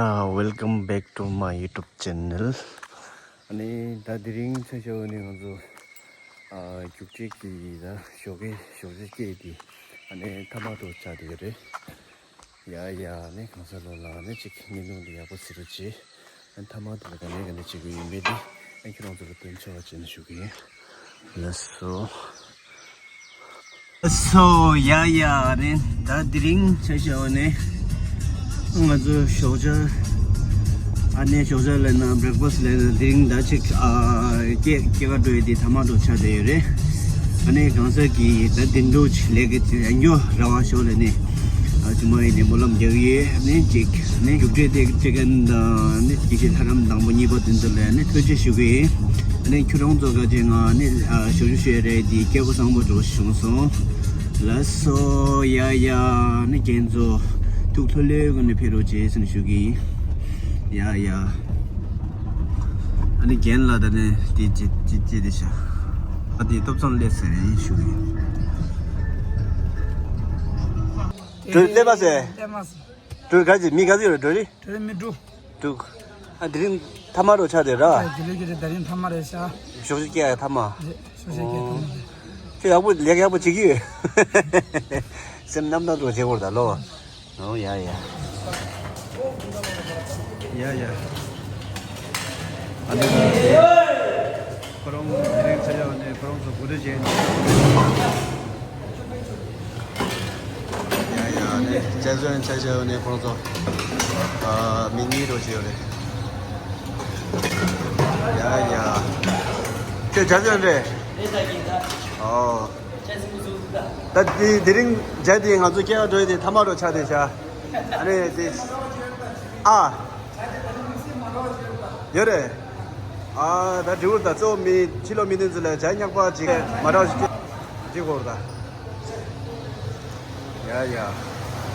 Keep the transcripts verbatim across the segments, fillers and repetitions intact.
Ah, welcome back to my YouTube channel. ཨ་ནི་ད་དེ་རིང་ཆ་བཞག་ནས་ང་ཚོ་ཨ་རྒྱུགས་སྤྲོད་ཀྱི་ད་ཞོགས་ཀས་ཞོགས་ཇ་སྐྱེས་ཏེ་ཨ་ནི་ཐ་མག་འགྲོ་ཆགས་བསྡད་ཡོད་རེད། ཡ་ཡ་ཨ་ནི་གང་ཟག་ལོ་ལ་ཨ་ནི་ཅིག་བརྙན་ཐུང་འདི་ཡག་པོ་ཟེར་རོགས་བྱེད། ཨ་ནི་ཐ་མག་འདི་ལ་ག་ནས་ག་ནས་བྱེད་དགོས་ཡིན་མེད་དེ་ཨ་ཁྱོད་རང་ཚོ་ལ་སྟོན་ཆོག་བྱས་ནས་ཞུ་གི་ཡིན། ལགས་སོ། སོ་ཡ་ཡ་རེད། ད་དེ་རིང་ཆ་བཞག་ནས་ང་ཚོ་ཞོགས་ཇ་ཨ་ནེ་ཞོགས་ཇ་ལས་ན་བྷེ་རེག་ཕ་སི་ལས་ན་དེ་རིང་ད་ཅིག་ཨ་སྐྱེ་སྐྱེ་ག་འགྲོ་ཡི་དེ་ཐ་མག་འགྲོ་ཆགས་བསྡད་ཡོད་རེད། ཨ་ནེ་གང་ཟག་གིས་ད་དེ་འགྲོ་ཅིག་ལས་ཀ་ཅིག་ཡང་རྒྱུ་ར་བ་ཞོག་ལས་ནས་ཨ་ཅུ་མ་ཡིན་ནས་སྨོན་ལམ་རྒྱག་གི་ཡོད། ཨ་ནེ་ཅིག་ཨ་ནེ་རྒྱུགས་སྤྲོད་དེ་སྤྲད་མཁན་དང་ཨ་ནེ་དགེ་བཤེས་ལྷ་རམས་དང་པོ་གཉིས་པ་དེ་ཚོ་ལ་ཨ་ནེ་ཐུགས་རྗེ་ཞུ་གི་ཡིན། ཨ་ནི་ཁྱོད་རང་ཚོ་ག་ཅེ་ང་ནི་ཞོ་ཞུ་ཤེས་རེད་དེ་སྐྱེ་བོ་བཟང་པོ་འགྲོ་བྱུང་སོང་། ལགས་སོ་ཡ་ཡ་ནི་རྒན་ཚོ་ཐུགས་ལྷོད་ལྷོད་ཀུན་ནས་ཕེབས་རོགས་བྱེད་ཟེར་ནས་ཞུ་གི་ཡིན། ཡ་ཡ། ཨ་ནི་རྒན་ལ་ད་ནི་དེ་ཅི་ཅི་ཅི་དེ་ཤ། ཨ་དེ་ཏོབ་ཚང་སླེབས་ཟེར་ཡིན་ཞུ་གི་ཡིན། དྲོད་སླེབས་པ་ཟེར། སླེབས་མ་ཟེར། དྲོད་ག་ཅི་མི་ག་ཚོད་ཡོད་རེད་དྲོད་རེད། དྲོད་རེད་མི་འགྲོ། འདུག་ཨ་དེ་རིང་ཐ་མག་འགྲོ་ཆགས་བསྡད་ར། ཨ་དེ་རིང་གི་རེད་ད་རིང་ཐ་མག་རེད་ཤག་ཞོགས་ཞོགས་སྐྱེ་ཡ་ཐ་མག་ཞོགས་ཞོགས་སྐྱེ་ཐ་མག་རེད། ཁྱོད་ཡག་པོ་ལས་ཀ་ཡག་པོ་བྱེད་ཀྱི་ཡོད། སེམས་རྣམ་དག་འགྲོ་བྱེད་དགོས་རེད་ད་ལོ། ཨོ་ཡ་ཡ། ཡ་ཡ། ཨ་ནི་ཁོ་རང་དེ་རིང་ཆ་བཞག་ནས་ཁོ་རང་ཚོ་གོ་སྒྲིག་བྱས་ནས། ཡ་ཡ་ནས་ཅ་ཟོན་ཆ་ཆ་ནས་ཁོང་ཚོ་ཨ་མི་གཉིས་རོ་ཞིག་ཡོད་རེད། ཡ་ཡ། ཁྱོད་ཅ་ཟོན་རེད། ཨོ། ད་དེ་དེ་རིང་མཇལ་དེ་ང་ཚོ་སྐྱེལ་བ་འགྲོ་ཡི་དེ་ཐ་མག་རོ་ཆགས་དེ་བྱ། ཨ་ནི་དེ། ཨ། ཡོད་རེད། ཨ་ད་འབྲི་བུར་ད་གཙོ་བོ་མི་ཕྱི་ལོགས་མི་དེ་ཚོ་ལ་ཇ་སྙག་པ་ཅིག་མ་འདྲ་བ་ཞིག་ཅིག་གོ་ར་ད། ཡ་ཡ།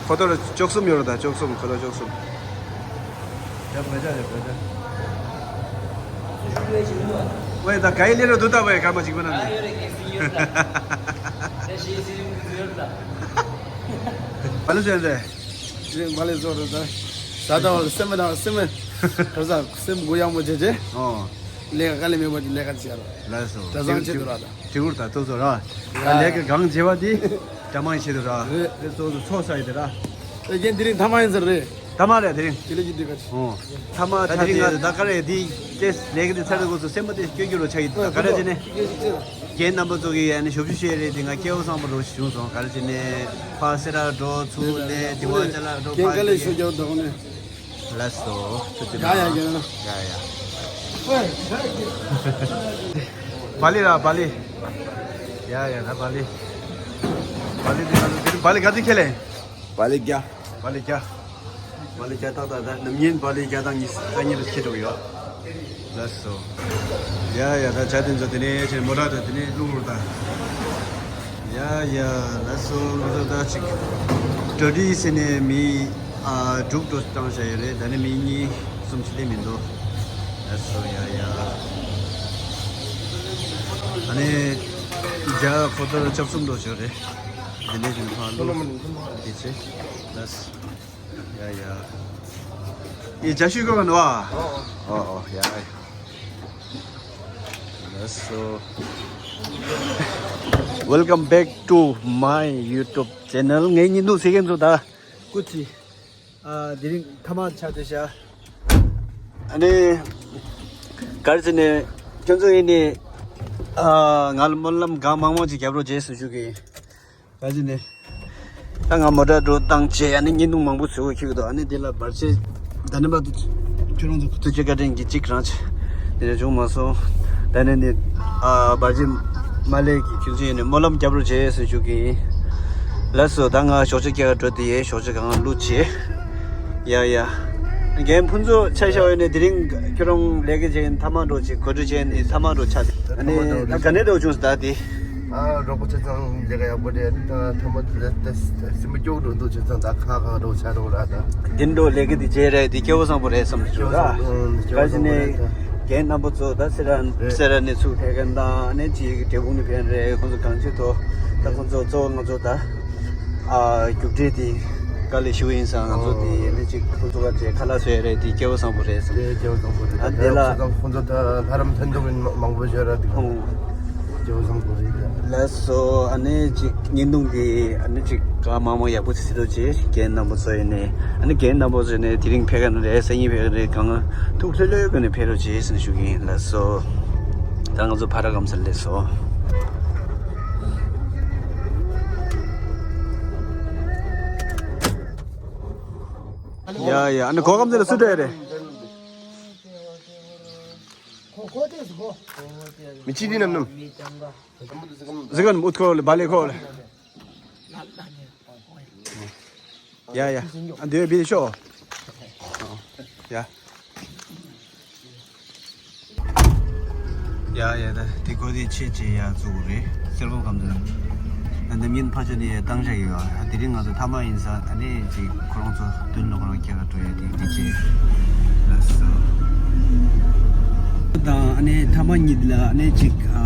ཁོ་ཐོར་བཅུ་གསུམ་ཡོད་ར་ད་བཅུ་གསུམ་ཁོ་ལོ་བཅུ་གསུམ། ཡ་བོད་ཇ་རེད་བོད་ཇ། ཝེ་ད་ག་ཡི་ལེ་རོ་དུ་ད་བེ་ག་མ་ཅིག་བ་ན་ནི། བ་ལི་ཟེར་རེད། ཟེར་མ་ལེ་བཟོ་རུ་ད། ཟ་ད་བ་སེམས་ད་བ་སེམས། ག་ཟ་སེམས་གུ་ཡག་མོ་བྱེད་བྱེད། ཨོ། ལས་ཀ་ལས་མེད་པ་དེ་ལས་ཀ་བྱེད་རོགས། ལགས་སོ། གྲྭ་ཚང་ཆེད་དུ་ར་ད། དྲི་བུར་ད་ཐུག་ཚོ་ར། ད་ལས་ཀ་གང་བྱེད་པ་དེ། གྲྭ་མང་ཆེད་དུ་ར། རེད། རེད་ཚོ་ཚོ་ཚོ་ས་ཡི་དེ་ར། ཨེ་རྒན་དེ་རིང་ཐ་མ་ཡིན་ཟེར་རེད། ཐ་མ་རེད་དེ་རིང་། དེ་ལས་ཀྱི་འདི་ག་ཆེ། ཨོ། ཐ་མ་ད་ད་དེ་རིང་ང་ད་ག་རེ་དེ་ཀེས་ལས་ཀ་དེ་ཚར་དགོས་སོ་སེམས་པ་དེ་སྐྱོ་སྐྱོ་རོ་ཆགས་ཡི་ད་ག་རེ་བྱེད་ནས། རྒན་རྣམ་པ་ཚོ་གིས་ཡ་ནི་ཞོབ་ཞུ་བྱས་རེད་དེ་ང་སྐལ་བ་བཟང་པོ་རོ་བྱུང་སོང་ག་རེ་བྱེད་ནས་ཕ་སེ་ར་འགྲོ་ཚུར་ལས་དེ་བ་ཅ་ལག་འགྲོ་རྒན་ཕ་དཀའ་ལས་ཤོད་རྒྱག་འདུག་ནས། ལགས་སོ། ཐུགས་རྗེ་གནང་། ཡ་ཡ་རྒན་ལགས། ཡ་ཡ། བ་ལི་ར་བ་ལི། ཡ་ཡ་ད་བ་ལི། བ་ལི་དེ་ང་ཚོ་དེ་རིང་བ་ལི་ག་ཚོད་ཁྱེར་ལེ། བ་ལི་བརྒྱ། བ་ལི་བརྒྱ། བ་ལི་བརྒྱ་ཏག་ཏག་ད་ནམ་ཡིན་བ་ལི་བརྒྱ་དང་ཉི་ཤུ་རྩ་གཉིས་རུ་ཁྱེར་འགྲོ་གི་ཡོད། ལགས་སོ། ཡ་ཡ་ད་བྱ་དེ་ཚོ་དེ་ནས་ཆེན་མོ་ཊ་ད་དེ་ནས་བླུག་རུ་ད། ཡ་ཡ་ལགས་སོ་ང་ཚོ་ད་ཅིག་འགྲོ་གྲི་ཟེར་ནས་མི་ཨ་དྲུག་འགྲོ་བཏང་བྱ་ཡོད་རེད་ད་ནི་མི་གཉིས་གསུམ་ཅིག་ལས་མི་འདུག་ལགས་སོ་ཡ་ཡ། ཨ་ནི་རྒྱ་ཁོ་ཚོར་ལྕགས་གསུམ་འགྲོ་བྱ་ཡོད་རེད། དེ་ནས་དེ་ནས་ཕར་བླུག་དེ་ཚེ་ལགས། ཡ་ཡ། ཡ་ཇ་ཤུ་གོ་ག་ནོ་ཨ། ཨོ་ཨོ་ཡ། ལགས་སོ། Welcome back to my YouTube channel. ངའི་ཉིན་དུ་སེ་གེན་ཚོ་ད་ཀུ་ཅི་ཨ་དེ་རིང་ཐ་མག་ཆགས་བསྡད་ཤག་ཨ་ནི་ག་རེ་ཟེར་ནས་ཁྱོད་ཚོ་ཡིན་ནི་ཨ་ང་ལ་སྨོན་ལམ་གང་མང་མང་ཅིག་རྒྱབ་རོགས་བྱས་ཟེར་ཞུ་གི་ཡིན། ག་ཅི་ནས། ད་ང་མོ་ཊ་འགྲོ་བཏང་བྱས་ཨ་ནི་བརྙན་ཐུང་མང་པོ་བཟོ་དགོས་ཁེལ་གི་འདུག་ཨ་ནི་འདི་ལ་བར་ཆད་ད་ནི་མ་གཏོགས་ཁྱོད་རང་ཚོ་ཐུགས་རྗེ་བཀའ་དྲིན་གྱིས་གཅིག་རང་ཆེ་དེ་འདྲ་བྱུང་མ་སོང་། ད་ནི་ནི་ཨ་བར་ཆད་མ་ལས་ཀྱི་ཁྱོད་ཚོ་ཡིན་ནི་སྨོན་ལམ་རྒྱབ་རོགས་བྱས་ཟེར་ཞུ་གི་ཡིན། ལགས་སོ་ད་ང་ཞོགས་ཇ་སྐྱེལ་ག་འགྲོ་དེ་ཡས་ཞོགས་ཇ་གང་བླུགས་བྱས། ཡ་ཡ། རྒན་ཕུན་ཚོགས་ཆ་བཞག་ཡོད་ནས་དེ་རིང་ཁྱོད་རང་ལས་ཀ་བྱེད་མཁན་ཐ་མག་འགྲོ་བྱེད་གོ་སྒྲིག་བྱས་ནས་ཐ་མག་འགྲོ་ཆགས་ཏེ་ཨ་ནི་ད་ག་ནས་འགྲོ་བྱུང་ཟེར་ད་དེ། ཨ་རོགས་པ་ཆ་ཚང་ལས་ཀ་ཡག་པོ་རེད་ད་ཐ་མག་དེ་ད་སེམས་སྐྱོ་འགྲོ་འདུག་ཆ་ཚང་ད་ཁ་ཁ་འགྲོ་ཆ་འགྲོ་ར་ད། དེ་འགྲོ་ལས་ཀ་དེ་བྱས་རེད་དེ་སྐལ་བ་བཟང་པོ་རེད་བསམ་གྱི་འདུག་ར། ག་ཅི་ནས་རྒན་རྣམ་པ་ཚོ་ད་སེ་ར་སེ་ར་ནས་ཚུར་ཕེབས་མཁན་དང་ཨ་ནི་ཅིག་འབྲས་སྤུངས་ནས་ཕེབས་མཁན་རེད་ཁོང་ཚོ་གང་ཅི་ཐོག་ད་ཁོང་ཚོ་གཙོ་བོ་ང་ཚོ་ད། ཨ་རྒྱུགས་སྤྲོད་དེ་ དཀའ་ལས་ཞུ་ཡིན་ཙང་ང་ཚོ་དེ་ནི་ཅིག་ཁོང་ཚོ་ག་ཚོད་ཁ་ལག་བཟོས་རེད། དེ་སྐལ་བ་བཟང་པོ་རེད་ཟེར། དེ་སྐལ་བ་བཟང་པོ་རེད། ཨ་དེ་ལ་ཁོང་ཚོ་ཁོང་ཚོ་ད་ལྷ་རམས་ཐོན་འདུག་མང་པོ་བྱས་ར་དེ་ཁོང་སྐལ་བ་བཟང་པོ་རེད། ལགས་སོ། ཨ་ནི་ཅིག་བརྙན་ཐུང་དེ་ཨ་ནི་ཅིག་ག་མང་མང་ཡག་པོ་ཅིག་བཟོས་འདུག་ཅེས་རྒན་རྣམ་པ་ཚོ་ཡིན་ནས། ཨ་ནི་རྒན་རྣམ་པ་ཚོ་ཡིན་ནས་དེ་རིང་ཕེབས་མཁན་རེད། སང་ཉིན་ཕེབས་མཁན་རེད། གང་ཐུགས་ལྷོད་ལྷོད་སྒོ་ནས་ཕེབས་རོགས་བྱེད་ཟེར་ཞུ་གི་ཡིན། ལགས་སོ། ད་ང་ཚོ་ཕ་ར་སྒམ་ཚང་སླེབས་སོང་། ཡ་ཡ། ཨ་ནི་གོ་སྒམ་ཚང་ལ་སུ་འགྲོ་ཡ་རེད། མི་གཅིག་འདི་ནམ་ནམ། གཟིགས་ག་ནམ་ཨུད་ཁོ་ལ་བ་ལེ་ཁོ་ལ། ཡ་ཡ། ཨ་འདི་བི་ཤོ། ཡ། ཡ་ཡ། ད་དེ་གོ་དེ་ཆེ་ཆེ་ཡ་བཙུགས་རེད། སེར་ཀོང་སྒམ་ཚང་། ད་འདི་མིན་ཕ་ཆོ་ནས་བཏང་བྱ་ཡོད། ཨ་དེ་རིང་ང་ཚོ་ཐ་མ་ཡིན་ས། ཨ་ནི་ཅིག་ཁོ་རང་ཚོ་མདུན་ལོག་རང་སྐྱེལ་ག་འགྲོ་ཡ་དེ་དེ་ཆེ། ལགས་སོ། དང་ཨ་ནི་ཐ་མ་གཉིས་ལ་ཨ་ནི་ཅིག་ཨ་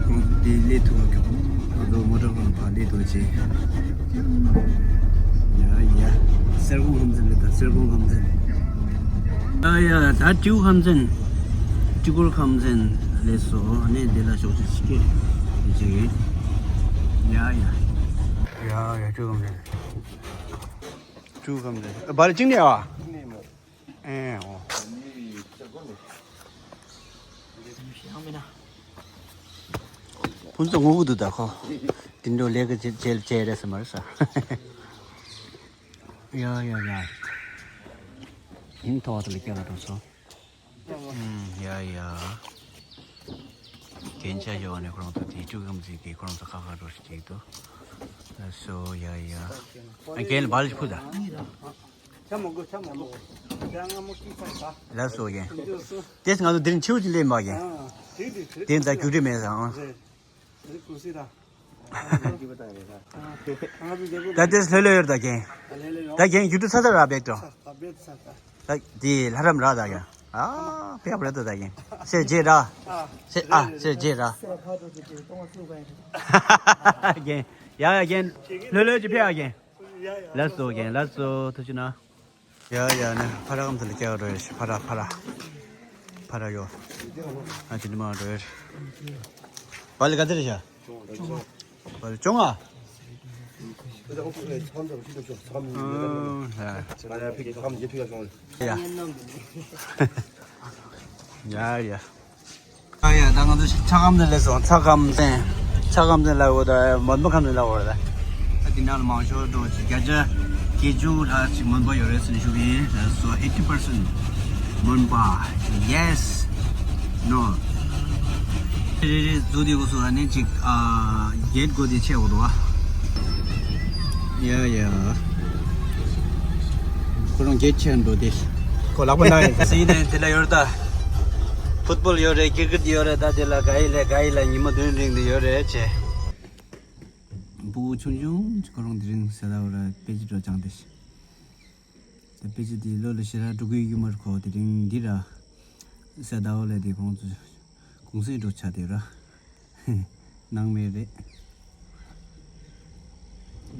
ཁོང་དེ་ལས་ཐུག་གི། ང་ཚོ་མོ་ཊ་ཁོང་ཕ་ལས་ཐུག་ཅེས། ཡ་ཡ། སེར་ཀོང་སྒམ་ཚང་ལ། ད་སེར་ཀོང་སྒམ་ཚང་། ཡ་ཡ། ད་སྤྲེའུ་ཁམས་ཚན། སྤྲེའུ་སྐོར་ཁམས་ཚན་ལས་སོ་ནས་འདི་ལ་ཞོགས་ཇ་ཞིག་སྐྱེ་ཅིག་ཡིན། ཡ་ཡ། ཡ་ཡ། སྤྲེའུ་ཁམས་ཚན། སྤྲེའུ་ཁམས་ཚན། བར་གཅིག་ནས་ཨ། ཨེ་འོ། ཁོང་ཚོ་ངུ་གི་འདུག་ད་ཁོ། དེ་འདྲ་ལས་ཀ་བྱེད་བྱེད་བྱེད་རེད་ཟེར་མ་རེད་ས། ཡ་ཡ་ཡ། ཡིན་ཐོག་ཏུ་ལ་སྐྱེལ་ལ་འགྲོ་སོང་། ཨུམ། ཡ་ཡ། རྒན་ཆ་ཞོ་ནས་ཁོ་རང་ཚོ་དེ་ཅུ་གམ་ཚིག་གི་ཁོ་རང་ཚོ་ཁ་ཁ་འགྲོ་ཞིག་ཅིག་འདུག་ལགས་སོ། ཡ་ཡ། ཨ་རྒན་ལ་བར་ཞིག་ཕུལ་ད། ཆ་མོ་གོ་ཆ་མོ་གོ་ཆ་ང་མོ་ཀི་ཆ་ག་ལགས་སོ་རྒན། འཇུ་སོ། དེས་ང་ཚོ་འདིར་མཆེའུ་ཅིག་ལེན་པ་རྒན། ཨ་དེ་དེ་དེ་དེ་ད་རྒྱུ་འབྲས་མེད་ས། ཨ་རེད། རེད་གུ་སི་ར། ད་དེས་ལྷོད་ལྷོད་ཡོད་ད་རྒན། ད་རྒན་རྒྱུ་འབྲས་ཚ་ཚ་ར་བེག་ཏོ། ད་དེ་ལྷ་རམས་ར་ད་རྒན། ཨ་ཕེབས་རེད་ད་རྒན། སེ་རྗེ་ར། སེ་ཨ་སེ་རྗེ་ར། རྒན། ཡ་ཡ་རྒན། ལྷོད་ལྷོད་ཅིག་ཕེབས་ཨ་རྒན། ལགས་སོ་རྒན། ལགས་སོ། ཐུགས་རྗེ་གནང་། ཡ་ཡ། ནི་ཕ་ར་སྒམ་ཚང་ལ་སྐྱེལ་བ་འགྲོ་ཡ་ཞིག་ཕ་ར་ཕ་ར། ཕ་ར་ཡོ། ཨ་ཅི་ནི་མ་འགྲོ་ཡ། བ་ལི་ག་ཚོད་རེད་ཤག་བ་ལི་བཅོ་ལྔ། ཨང་། ཡ། ཡ་ཡ། ཨ་ཡ། ད་ང་ཚོ་ཚ་སྒམ་ཚང་སླེབས་སོང་། ཚ་སྒམ་ཚང་། ཚ་སྒམ་ཚང་ལ་འོ་ད་མོན་པ་ཁམས་ཚང་ལ་འོ་ད། ད་དེ་ནང་ལ་མང་ཤོས་འགྲོ་ཅིག་བརྒྱ་ཆ་བརྒྱད་ཅུ་ལྷག་ཅིག་མོན་པ་ཡོད་རེད་ཟེར་ནས་ཞུ་གི་ཡིན། So eighty percent མོན་པ། Yes No། རེ་རེ་བཟོ་དེ་གོ་སོ། ཨ་ནི་ཅིག་ཨ་གེད་གོ་དེ་ཆེ་འོ་དོ། ཡ་ཡ། ཁོ་རང་གེད་ཆེ་འགྲོ་དེ། ཁོ་ལག་པ་ན་ཡིན་ཟེར་ཡིན་ནས་དེ་ལ་ཡོད་ད། ཕུཊ་བོལ་ཡོད་རེད། ཀི་རི་ཀེཊ་ཡོད་རེད། ད་དེ་ལ་ག་ཡི་ལས་ག་ཡི་ལ་ཉི་མ་བདུན་རིང་དུ་ཡོད་རེད་ཅེ། ཕྲུ་གུ་ཆུང་ཆུང་ཅིག་ཁོ་རང་དེ་རིང་ཟེར་ད་བ་ར་དཔེ་ཅི་འགྲོ་ཅང་དེ། དཔེ་ཅི་དེ་ལོ་ལ་ཞེ་དྲག་འགྲོ་གི་ཡོད་མ་རེད། ཁོ་དེ་རིང་འདི་ར་ཟེར་ད་བ་ལས་དེ་ཁོང་ཚོ་གུང་སེང་འགྲོ་ཆ་དེ་ར་སྣང་མེད་རེད།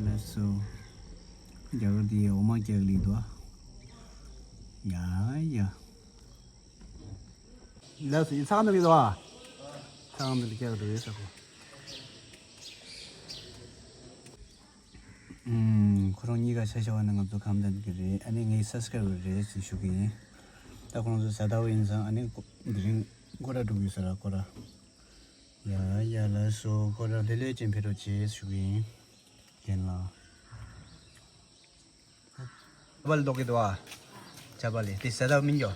ལགས་སོ། རྒྱ་གར་དེ་འོ་མ་རྒྱག་ལི་དོ། ཡ་ཡ། ལགས་སོ། ཡིན་ཚང་མ་གི་དོ། ཚང་མ་གི་རྒྱག་དོ་ཡོད་ས་ཁོ། ཨུམ། ཁོ་རང་གཉིས་ཀ་ཆ་ཤ་བ་ནི་ང་ཚོ་ཁམས་ཚན་གི་རེད། ཨ་ནི་ངའི་སབ་སི་ཀ་རའི་བར་རེད་ཟེར་ཞུ་གི་ཡིན། ད་ཁོ་རང་ཚོ་ཟ་ལྟ་བུ་ཡིན་ཙང་ཨ་ནི་འདི་རིང་སྐོར་ར་འགྲོ་གི་ཡོད་ས་ར་སྐོར་ར། ཡ་ཡ། ལགས་སོ། སྐོར་ར་ལྷོད་ལྷོད་ཅན་ཕེབས་རོགས་བྱེད་ཞུ་གི་ཡིན། རྒན་ལགས། ཆ་བ་ལི་འདོགས་ཀྱི་འདུག་ཨ། ཆ་བ་ལི་དེ་ཟ་ལྟ་བུ་མིན་གྱོ།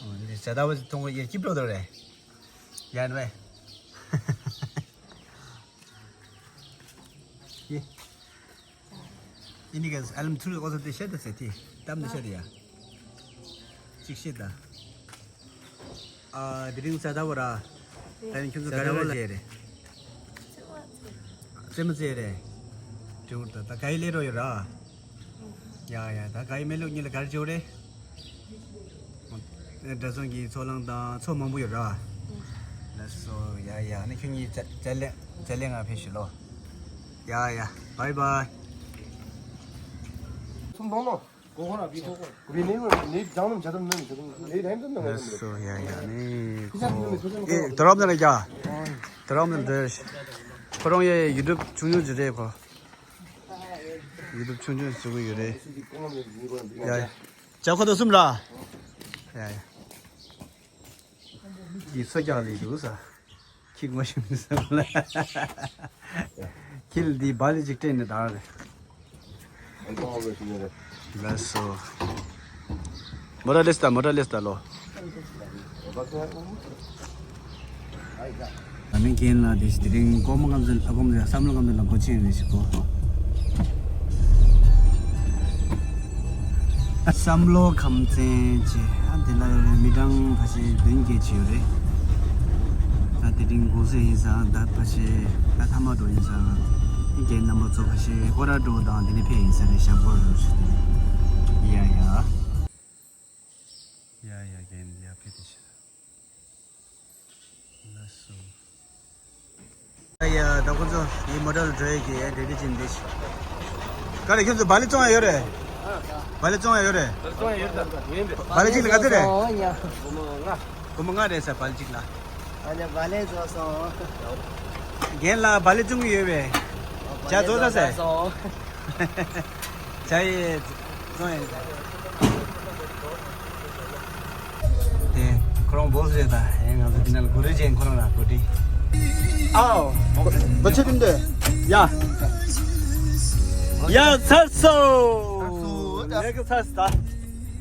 ཨོ་དེ་ཟ་ལྟ་བུ་ཐོང་གོ་ཡེ་སྐྱིད་པོ་འདུག་རེད། ཡ་ནི་བས། ཡེ། ཨི་ནི་ག་ཨ་ལམ་ཐུར་ཨོ་ས་དེ་ཤེད་ད་ཟེར་ཏེ། གཏམ་དེ་ཤེད་ད་ཡ། ཅིག་ཤེད་ད། ཨ་དེ་རིང་ཟ་ལྟ་བུ་ར། ད་ཡིན་ཁྱོད་ཚོ་ག་རེ་བ་ལ་བྱས་རེད། རྩེད་མོ་རྩེ་རེད། དྲི་བོ་ད་ད་ག་ཡི་ལས་རོ་ཡོད་ར། ཡ་ཡ། ད་ག་ཡི་མེ་ལུག་གཉིས་ལ་ག་རེ་བྱེད་རེད། འདྲ་མཚུངས་ཀྱི་ཚོགས་ལངས་དང་ཚོགས་མང་པོ་ཡོད་ར། ལགས་སོ། ཡ་ཡ། ནི་ཁྱོད་གཉིས་རྩེད་རྩེད་ལེན་རྩེད་ལེན་ང་ཕེབས་ཤིག་ལོ། ཡ་ཡ། བའི་བའི། ཚུམ་ནང་ནོ། གོ་ཧོ་ར་བི་ཐོ་གོ། བི་ནེ་ནེ་ཇང་ནམ་ཇ་དམ་ནམ་ཇ་དམ་ནེ་རེམ་དམ་ནམ། ལགས་སོ། ཡ་ཡ་ནི་ཁོ་ཨེ་དོ་རོབ་ནས་ལ་རྒྱ། དོ་རོབ་ནས་འདིར་ཁོ་རང་ཡའི་ཡུ་ཊུབ་ཆུང་ཆུང་ཅིག་རེད་ཁོ། ཡུ་ཊུབ་ཆུང་ཆུང་བཟོ་གི་ཡོད་རེད། ཡ་ཡ། ཇ་ཁོ་དོ་གསུམ་ར། ཡ་ཡ། འདི་སོ་རྒྱག་ལས་འདུག་ས། ཁྱི་ངོ་ཤེས་མི་སོང་ལ། ཁྱི་ལ་འདི་སྦ་ལི་ཅིག་སྤྲད་ནས་བདག་རེད། ལགས་སོ། མོ་ཊ་ལེས་ད་མོ་ཊ་ལེས་ད་ལོ། ཨ་ནི་རྒན་ལགས་དེ་དེ་རིང་ཀོ་མོ་ཁམས་ཚན་ཨ་ཀོ་མོ་ཚན་བསམ་བློ་ཁམས་ཚན་ལ་སྒོ་ཕྱེ་ཡོད་ཞིག་གོ། བསམ་བློ་ཁམས་ཚན་བཅས་ཨ་དེ་ལ་ཡོད་རེད། མི་གྲངས་ཕལ་ཆེར་བདུན་བརྒྱད་ཅིག་ཡོད་རེད། ད་དེ་རིང་དགོང་ཟས་ཡིན་ཙང་ད་ཕལ་ཆེར་ད་ཐ་མག་འགྲོ་ཡིན་ཙང་རྒན་རྣམ་པ་ཚོ་ཕལ་ཆེར་སྐོར་ར་འགྲོ་དང་དེ་ནས་ཕེབས་ཡིན་ས་རེད། ཞབས་སྐོར་རུ་ཞུ། ཡ་ཡ། ཡ་ཡ་རྒན་ཡ་ཕེབས་དེ་ཞུ། ལགས་སོ། ཡ་ཡ། ད་ཁོ་ཚོ་ཡི་མོ་ཊ་ལ་འགྲོ་ཡས་ཀྱི་ཡ་འདྲེ་འདྲེ་ཅིག་འདི་ཞིག་ག་རེ་ཁྱོད་ཚོ་སྦ་ལི་བཙོང་ཡ་ཡོད་རེད། སྦ་ལི་བཙོང་ཡ་ཡོད་རེད། སྦ་ལི་བཙོང་ཡ་ཡོད་ད། ཡིན་པས། སྦ་ལི་གཅིག་ལ་ག་ཚོད་རེད། སྒོར་མོ་ལྔ། སྒོར་མོ་ལྔ་རེད་ཟེར་སྦ་ལི་གཅིག་ལ། ཨ་ནི་སྦ་ལི་བཙོང་སོང་། རྒན་ལགས་སྦ་ལི་བཙོང་གི་ཡོད་པས། ཇ་བཙོང་ད་ཟེར། ཇ་ཡི་བཙོང་ཡ་རེད་ད། དེ་ཁོ་རང་བོ་སི་རེད་ད། ཨེ་ང་ཚོ་དེ་ནང་ལ་གོ་རེ་ཅན་ཁོ་རང་ལ་གོ་དྲི། ཨའོ། ལོ་ཆེ་བིན་དེ། ཡ། ཡ་ཚར་སོང་། ཚར་སོང་། ལས་ཀ་ཚར་སོང་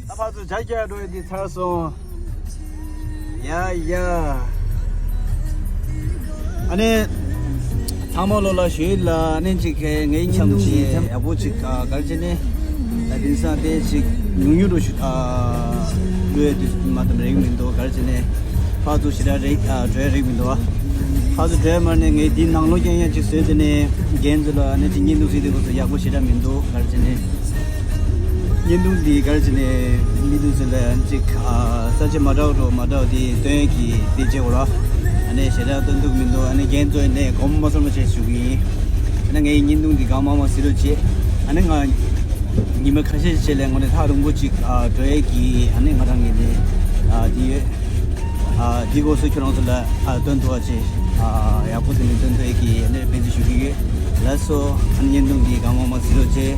ད། ད་ཕར་ཚུར་ཇ་རྒྱག་འགྲོ་ཡི་འདི་ཚར་སོང་། ཡ་ཡ། ཨ་ནི། ཚང་མ་ལོ་ལ་ཞུ་ཡིན་ལ་ཨ་ནི་ཅིག་ངའི་སྙིང་ནུས་ཀྱི་ཡག་པོ་ཅིག་ག་རེ་བྱས་ནས་ད་དེང་སང་དེ་ཅིག་ཉུང་ཉུང་རུ་ཞུ་ཨ་ལུས་དུས་མ་དམ་རེག་མི་འདུག་ག་རེ་བྱས་ནས་ཕར་ཚུར་ཞེ་དྲག་རེག་ཨ་འགྲོ་ཡ་རེག་མི་འདུག་ཕར་ཚུར་འགྲོ་ཡ་མ་ནས་ངའི་འདི་ནང་ལོགས་རྐྱང་རྐྱང་ཅིག་བཟོས་དེ་ནས་རྒན་ཚོ་ལ་ཨ་ནི་ཅིག་སྙིང་ནུས་ཟེར་དེ་ཁོ་ཚོ་ཡག་པོ་ཞེ་དྲག་མི་འདུག་ག་རེ་བྱས་ནས། བརྙན་ཐུང་འདི་ག་རེ་བྱས་ནས་མི་འདུག་ཟེར་ལ་ཅིག་ཨ་ས་ཆ་མ་འདྲ་བ་འགྲོ་མ་འདྲ་བ་དེ་སྟོན་གྱི་དེ་བྱེད་དགོས་ར། ཨ་ནི་ཞེ་དྲག་སྟོན་ཐུབ་མི་འདུག་ཨ་ནི་རྒན་ཚོ་ནས་དགོངས་པ་མ་ཚོམ་བྱས་ཞུ་གི་ཡིན། ཨ་ནི་ངའི་བརྙན་ཐུང་འདི་གང་མང་མང་གཟིགས་རོགས་བྱེད། ཨ་ནི་ང་ཉི་མ་ཁ་ཤས་ཤིག་ལས་ངོ་ནས་ཐག་རིང་པོ་ཅིག་ཨ་འགྲོ་ཡས་ཀྱི་ཨ་ནི་ང་རང་གི་ནི་ཨ་དེ་ཡོད། ཨ་དེ་སྐོར་སུ་ཁྱོད་རང་ཚོ་ལ་ཨ་སྟོན་ཐུབ་པ་བྱེད། ཨ་ཡག་པོ་དེ་ནས་སྟོན་ཐུབ་ཡས་ཀྱི་ཨ་ནི་དཔེ་མཛོད་ཞུ་གི་ཡོད། ལགས་སོ། ཨ་ནི་བརྙན་ཐུང་འདི་གང་མང་མང་གཟིགས་རོགས་བྱེད།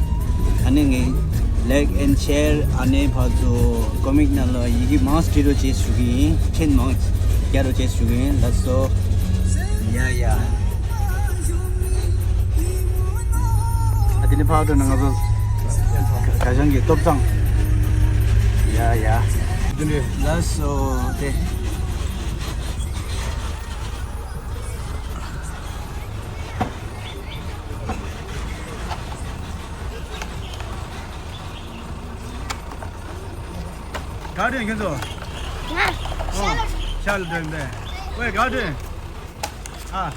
ཨ་ནི་ངས་like and share ཨ་ནི་ཕར་ཚུར་comment ནང་ལ་ཡི་གེ་མང་བྲིས་རོགས་བྱེད་ཞུ་གི་ཡིན། མཁྱེན་མང་རྒྱག་རོགས་བྱེད་ཞུ་གི་ཡིན། ལགས་སོ། ཡ་ཡ། ཨ་དེ་ནི་ཕར་འགྲོ་ན་ང་ཚོ་ག་ཤང་གི་སྟོབས་ཚང་། ཡ་ཡ། ལགས་སོ། དེ། ག་དྲན་ཁྱོད་ཚོ། ང་ཤར་ལ། ཤར་ལ་དྲན་པས། ཝེ་ག་དྲན། ཨ།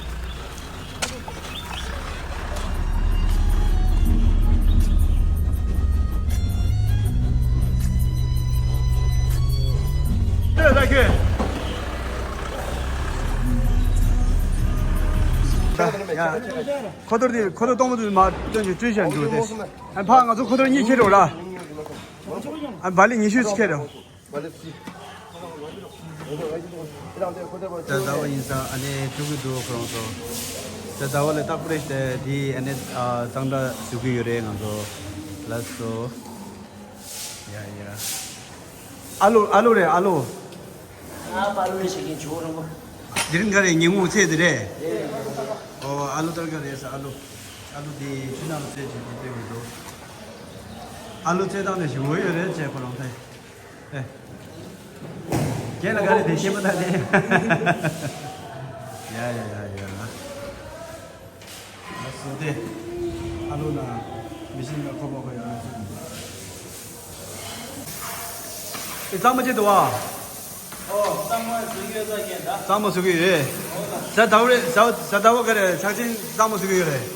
ད་ད་ཁྱོད། ཡ། ཁོ་ཐོར་དེ་ཁོ་ཐོར་གཏོང་མི་ཐུབ་མ་སྟོན་གྱི་བཀྲུས་བཞག་འདུག་སྟེ། ཨ་ཕ་ང་ཚོ་ཁོ་ཐོར་གཉིས་ཁྱེར་འགྲོ་ར། ཨ་བ་ལི་ཉི་ཤུ་ཅིག་ཁྱེར་འགྲོ། ད་ཟླ་བ་ཡིན་ཙང་ཨ་ནེ་ཐུག་གི་འདུག་ཁོ་རང་ཚོ། ད་ཟླ་བ་ལ་རྟག་པར་རེ་ཞིག་དེ་ཨ་ནེ་གཙང་སྦྲ་བཟོ་གི་ཡོད་རེད་ང་ཚོ། ལགས་སོ། ཡ་ཡ། ཨ་ལུ་ཨ་ལུ་རེད་ཨ་ལུ། ང་ཨ་ལུ་རེད་བྱེད་མཁན་ཇོ་བོ་རིན་པོ། འདི་རིང་ག་རེ་ཉིན་གུང་ཚེས་དེ་རེད། རེད། ཨོ་ཨ་ལུ་ལྟར་ག་རེད་ཟེར་ཨ་ལུ། ཨ་ལུ་དེ་ཆུ་ནང་ལ་བཙལ་བྱས་དེ་སྟོན་གྱི་འདུག་ཨ་ལུ་བཙལ་སྟངས་དེ་ཞིམ་པོ་ཡོད་རེད་བྱས་ཁོ་རང་ཐལ། ཨེ། རྒན་ལ་ག་རེ་དེ་ཤེས་པ་ད་དེ། ཡ་ཡ་ཡ་ཡ། ང་སུ་དེ། ཨ་ལུ་ན། མི་ཤེས་ན་ཁོ་མ་ཁོ་ཡ་ང་སུ་དེ། ཨེ་གཙང་མ་བྱེད་དུ་བ། ཨོ་གཙང་མ་བཟོ་གི་ཡོད་ད་རྒན་ད། གཙང་མ་བཟོ་གི་ཡོད་རེད། ཟ་ཟླ་བ་རེད་ཟ་ཟ་ཟླ་བ་ག་རེ་ཆག་ཆེན་གཙང་མ་བཟོ་གི་ཡོད་རེད།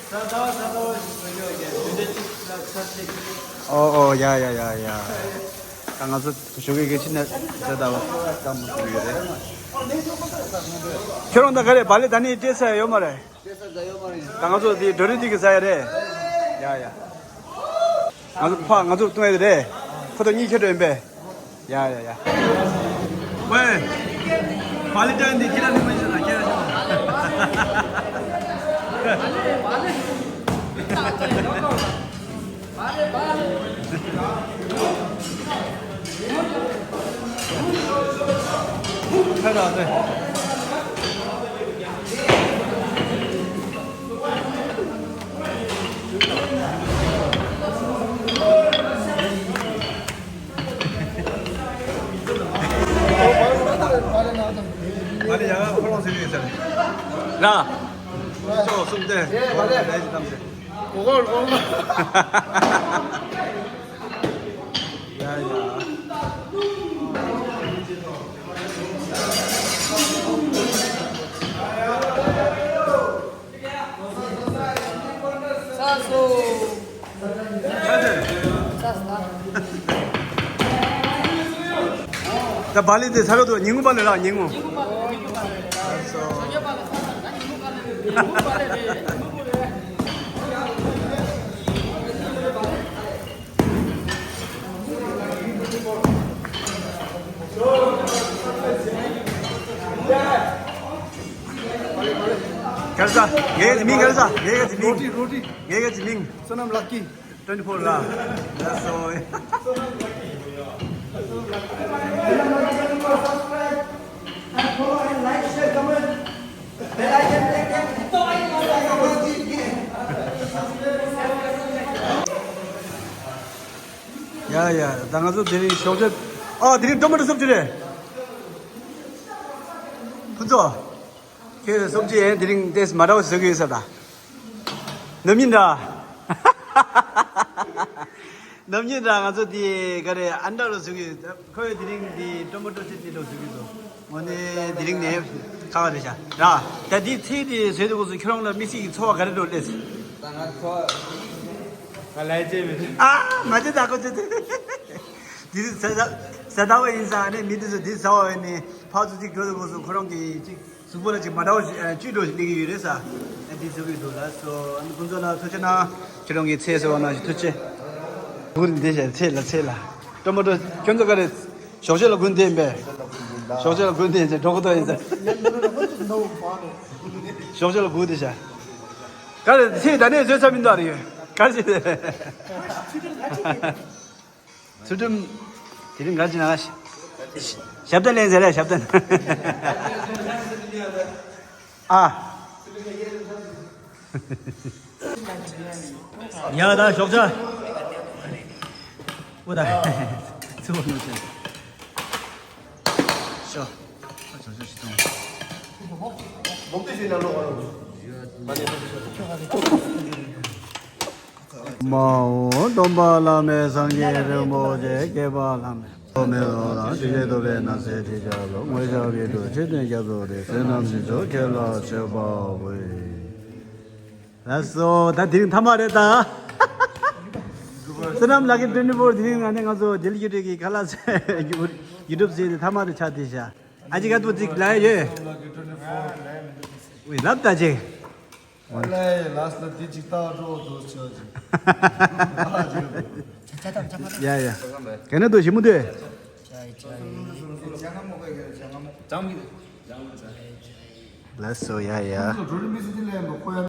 ཟ་ཟླ་བ་ཟ་ཟླ་བ་ཞིག་བཟོ་གི་ཡོད་རྒན་དུས་ཚོད་གཅིག་ལ་ཚར་གཅིག་ཨོ་ཨོ་ཡ་ཡ་ཡ་ཡ། ད་ང་ཚོ་ཞོགས་ཀས་གལ་ཆེ་ན་ཟ་ཟླ་བ་གཙང་མ་བཟོ་གི་ཡོད་རེད། ཁྱོད་རང་ད་ག་རེ་བ་ལེ་ད་ནི་སྤྲད་ས་ཡོད་མ་རེད། ད་ང་ཚོ་འདི་འགྲོ་རིན་འདི་གི་ཟ་ཡ་རེད། ཡ་ཡ། ང་ཚོ་ཕ་ང་ཚོ་བཏུང་ཡ་དེ་རེད། ཁོ་ཚོ་གཉིས་ཁྱེར་འགྲོ་ཡིན་པས། ཡ་ཡ་ཡ། ཝེ། བ་ལི་ཏན་འདི་ཁྱེད་རང་ནི་མི་ཤེས་ན་ཁྱེད་རང་ཤོད། ཁ་ར་ཏེ། ང་ལ་ཡང་ཁོ་རང་ཟེར་གྱི་ཡོད་ཟེར། ར། ཅོག་གསུམ་སྟེ། གོ་ལ་ལས་ཀྱི་གཏམ་ཟེར། གོ་གོ་གོ། ཡ་ཡ། ད་བ་ལི་དེ་ས་རོ་དུ་ཉིན་གུང་བ་ལི་ལ་ཉིན་གུང་། ག་རེ་ཟ། ངའི་གི་མིང་ག་རེ་ཟ། ངའི་གི་མིང་། རོ་ཏི་རོ་ཏི། ངའི་གི་མིང་། བསོད་ནམས་ལགས་ཀྱིས། twenty four ལ། That's all. ཡ་ཡ། ད་ང་ཚོ་དེ་རིང་ཞོགས་ཇ། ཨ་དེ་རིང་ཊོ་མ་ཊོ་སུབ་ཅིག་རེད། ཕུན་ཚོགས། ཁྱེད་སུབ་ཅིག་ཡིན། དེ་རིང་ཏེས་མ་འདྲ་བ་བཟོ་གི་ཡོད་ས་ད། ནམ་ཡིན་འདྲ། ནམ་ཡིན་འདྲ། ང་ཚོ་དེ་ག་རེ་ཨན་ཏྲ་ལ་བཟོ་གི་ཡོད། ཁོས་དེ་རིང་དེ་ཊོ་མ་ཊོ་ཅི་ཊི་ལ་བཟོ་གི་འདུག་དངོས་གནས་དེ་རིང་ནས་ཁག་རེད་ཤག་ར། ད་དེ་ཚེ་དེ་བཟོས་དུས་སྐབས་སུ་ཁྱོད་རང་ལ་དམིགས་བསལ་གྱི་ཚོར་བ་ག་རེ་འདུག་ལབ། ད་ང་ཚོ་ང་ལས་བྱེད་མི་འདུག་ཨ་མ་བྱེད་ད་ཁོ་ཚོ་དེ་དེ་ཟ་ཟ་ཟ་ཟླ་བ་ཡིན་ཙང་ནས་མི་དེ་ཚོ་དེ་ཟ་བ་ཡིན་ནས་ཕར་ཚུར་ཅིག་འགྲོ་དུས་སྐབས་སུ་ཁོ་རང་གི་ཅིག་གཟུགས་པོ་ལ་ཅིག་མ་འདྲ་བ་ཞིག་ཨ་བཅུད་འགྲོ་ཞིག་སླེབས་ཀྱི་ཡོད་རེད་ས། ཨ་འདི་བཟོ་གི་འདུག་ལ་སོ། ཨ་ནི་ཁོང་ཚོ་ལ་ཐུགས་རྗེ་གནང་། ཁྱེད་རང་གི་ཚེ་ཟེར་བ་ནང་བཞིན་ཐུགས་རྗེ། སྒུག་བསྡད་བྱས་ཚེ་ལ་ཚེ་ལ། ཊོ་མ་ཊོ་ཁྱོད་ཚོ་ག་རེ། ཞོགས་ཇ་ལ་སྒུག་བསྡད་ཡིན་པས། ཞོགས་ཇ་ལ་སྒུག་བསྡད་ཡིན་ཚེ་འགྲོ་གི་འདུག་ཡིན་ཚེ། ཞོགས་ཇ་ལ་སྒུག་བསྡད་བྱས། ག་རེ་ཚེ་ད་ནས་བཟོས་ཚར་མི་འདུག་ཨ་རེ་ཡོད། ག་རེ་བྱས། ཚུལ་ཁྲིམས། དེ་རིང་ག་ཅི་ན། ཞབས་བརྟན་ལེན་ཟེར་རེད་ཞབས་བརྟན། ཨ། ཡ་ད་ཞོགས་ཇ། འོ་ད། ཚུར་བ་ནོར་ཆེན། ཤོ། ཨ་ཞོགས་ཇ་ཞིག་གཏོང་། མ་འོངས་སྟོན་པ་བླ་མེད་སངས་རྒྱས་རིན་པོ་ཆེ་སྐྱེས་པ་བླ་མེད། ཐོགས་མེད་རང་ལ་ཞི་བྱེད་ཐོབ་པའི་ནང་གསེས་ཁྲི་ཆགས་སུ་དངོས་ཤར་བའི་གྲུ་ཆེ་སྟོན་རྒྱ་མཚོ་རེ་བསོད་ནམས་ཞིག་ཚོགས་ཁྱེད་ལ་མཆོད་པ་འབུལ། ལགས་སོ། ད་དེ་རིང་མཐའ་མ་རེད་ད། བསོད་ནམས་ལགས་ཀྱི་ཊོན་ཊི་ཕོར་དེ་རིང་ང་ནི་ང་ཚོ་དེ་ལི་ཡུ་ཊི་གི་ཁ་ལག་ཟས་ཡུ་ཊུབ་ཟེར་དེ་མཐའ་མ་རེད་ཆགས་བསྡད་ཤག་ཨ་ཅེ་ག་ཏུ་ཅིག་ལ་ཡོད། ཝེ་ལབ་ད་ཅེ། ཨ་ལས་ལགས་ལ་འདི་ཅིག་ལྟ་འགྲོ་འདུག་ཆོག་ཅིག་ཡ་ཡ། ག་ནས་འདུག་ཞི་མོ་དུས། ལགས་སོ་ཡ་ཡ།